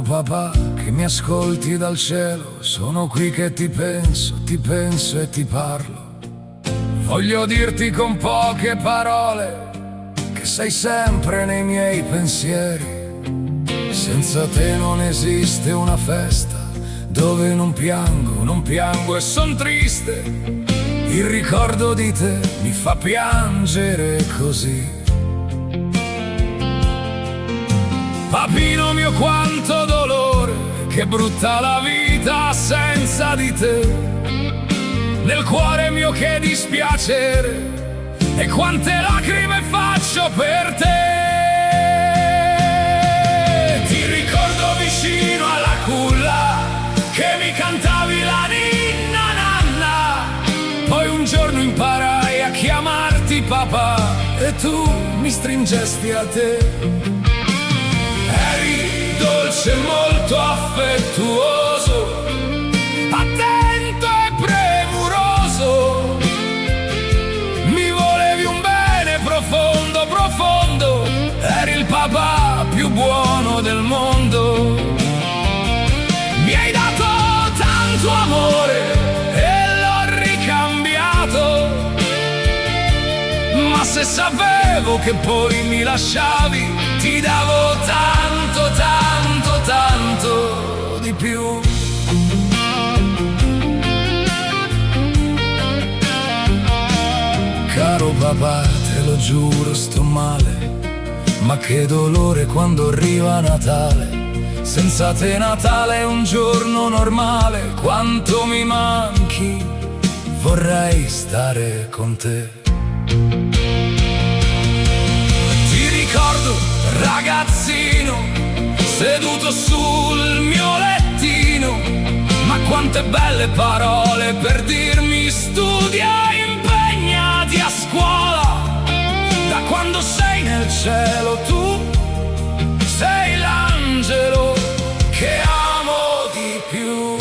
Caro papà, che mi ascolti dal cielo, sono qui che ti penso e ti parlo. Voglio dirti con poche parole che sei sempre nei miei pensieri. Senza te non esiste una festa dove non piango, non piango e son triste. Il ricordo di te mi fa piangere così. Papino mio quanto dolore, che brutta la vita senza di te. Nel cuore mio che dispiacere e quante lacrime faccio per te. Ti ricordo vicino alla culla che mi cantavi la ninna nanna. Poi un giorno imparai a chiamarti papà e tu mi stringesti a te. Eri dolce e molto affettuoso, attento e premuroso. Mi volevi un bene profondo, profondo, eri il papà più buono del mondo. Mi hai dato tanto amore e l'ho ricambiato. Ma se sapevo che poi mi lasciavi, ti davo tanto, tanto, tanto di più. Caro papà, te lo giuro, sto male, ma che dolore quando arriva Natale. Senza te Natale è un giorno normale, quanto mi manchi, vorrei stare con te. Ti ricordo, ragazzino, seduto sul mio lettino, ma quante belle parole per dirmi studia, impegnati a scuola. Da quando sei nel cielo tu sei l'angelo che amo di più.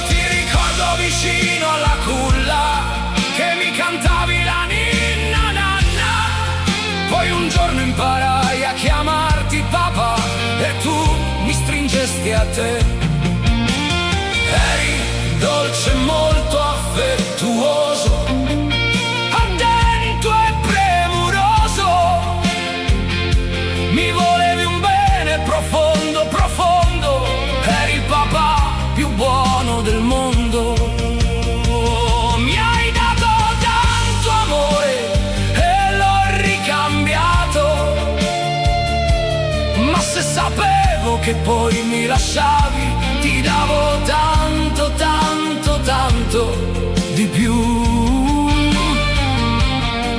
Ti ricordo vicino alla culla che mi cantavi la ninna nanna. Poi un giorno imparai a chiamarti papà e tu mi stringesti a te. Eri dolce e molto affettuoso, attento e premuroso. Mi volevi un bene profondo, profondo, eri il papà più buono del mondo. Mi hai dato tanto amore e l'ho ricambiato. Ma se sapevo che poi mi lasciavi, ti davo tanto, tanto, tanto di più.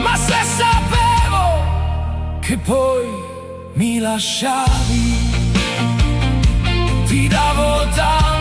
Ma se sapevo che poi mi lasciavi, ti davo tanto.